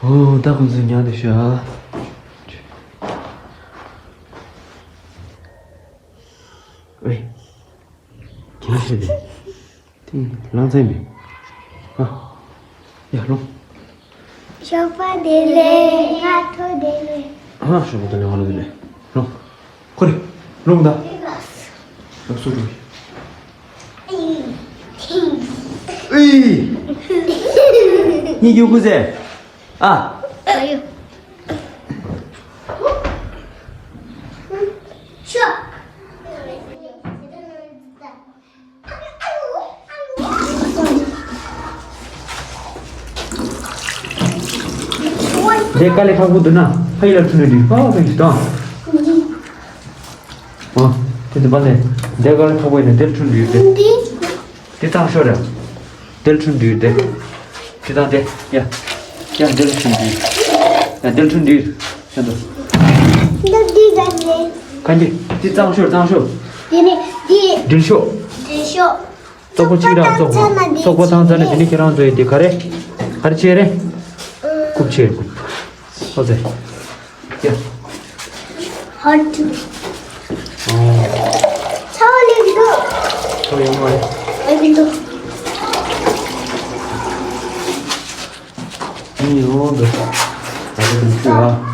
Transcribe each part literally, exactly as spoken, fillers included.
ཨོ་ད་ཁོང་ཚོ་ཉལ་བསྡད་ཤག་ཨེ། ཁྱེད་རང་ཤི་དེ། དེ་ལང་ཚན་མེད། ཨ། ཡ་ལོངས། ཞོགས་པ་བདེ་ལེགས། སྔ་དྲོ་བདེ་ལེགས། ཨ་ཞོགས་པ་བདེ་ལེགས། སྔ་དྲོ་བདེ་ལེགས། ལོངས། ཁོ་རེ། ལོངས་ད། ལོངས་སུ་འགྲོ། ཨི། གཉིད་ཁུག་ཟེར། ཨ། ཨ་ཡོ། ཤོག་དེ་དཀའ་ལས་ཁག་པོ་འདུག་ན་ཕ་ཡུལ་ལ་འཁྲུངས་ནས་འདུག་པ་ཕན་ཞིག་དང་། ཨོ། དེ་འདི་པ་ལས་དེ་དཀའ་ལས་ཁག་པོ་ཡིན་ན་དེར་འཁྲུངས་འདུག་དེ། འདི། དེ་བཏང་ཤོག་ར། དེར་འཁྲུངས་འདུག་དེ། དེ་དང་དེ། ཡ། ཡ་དེར་འཁྲུངས་འདུག་ཡ་དེར་འཁྲུངས་འདུག་ཡ་འདུག་འདི་འདི་ག་ནས། གང་གི། དེ་གཙང་ཤོག་གཙང་ཤོག་དེ་ནས་དེ། འགྲིལ་ཤོག་འགྲིལ་ཤོག་བཙོག་པ་གཅིག་ར་བཙོག་པ། བཙོག་པ་བཏང་ཚར་ནས་དེ་ནས་ཁྱེད་རང་ཚོ་ཡི་དེ་ག་རེ། ག་རེ་བྱས་རེད། རྐུབ་བྱས་རེད་རྐུབ། ཨོ་ཙེ། ཡ། ཧར་ཊི། ཨོ། ཚ་བ་ལེགས་འདུག་ཚ་བ་ཡོང་བ་རེད། ཨེ་འདུག་ཨེ་ཡོང་འདུག་ད་ལྟ་དུང་ཁྱོད་ཨ།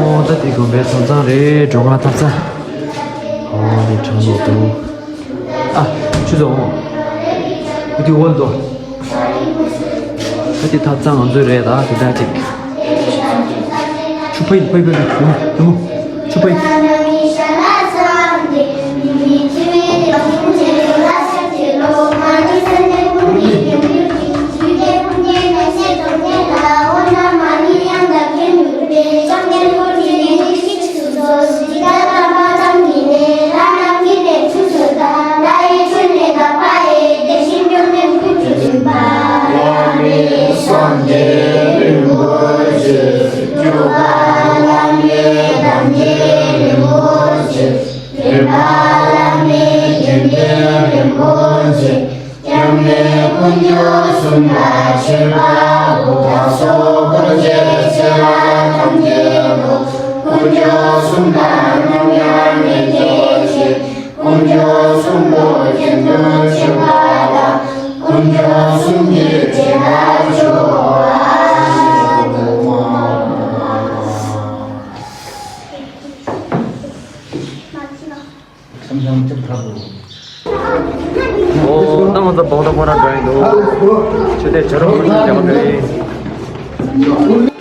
ཨོ་ད་དེ་དགོན་པའི་ཐབ་ཚང་རེད། འགྲོ་ཁང་ཐབ་ཚང་། ཨོ་ནི་དྲང་ནོ་འདུག་ཨ་ཆུ་ཚོད་འོང་། འོ་དེ་འོ་འདུག་ད་དེ་ཐབ་ཚང་ང་ཚོའི་རེད། ད་དེ་འདྲ་ཅིག་ཆུ་ཕ་ཡི་ཕ་ཡི་ཕ་ཡི་ཕ་ཡི་ཕ་ཡི་ཕ་ཡི་ཆུ་ཕ་ཡི། ཨོ། ད་ང་ཚོ་བོག་ད་ཁོ་ར་འགྲོ་ཡིན་འདུག་ཆུ་དེ་བྱ་རོག་ཁོ་ཆུ་རྒྱག་འགྲོ་ཡིན།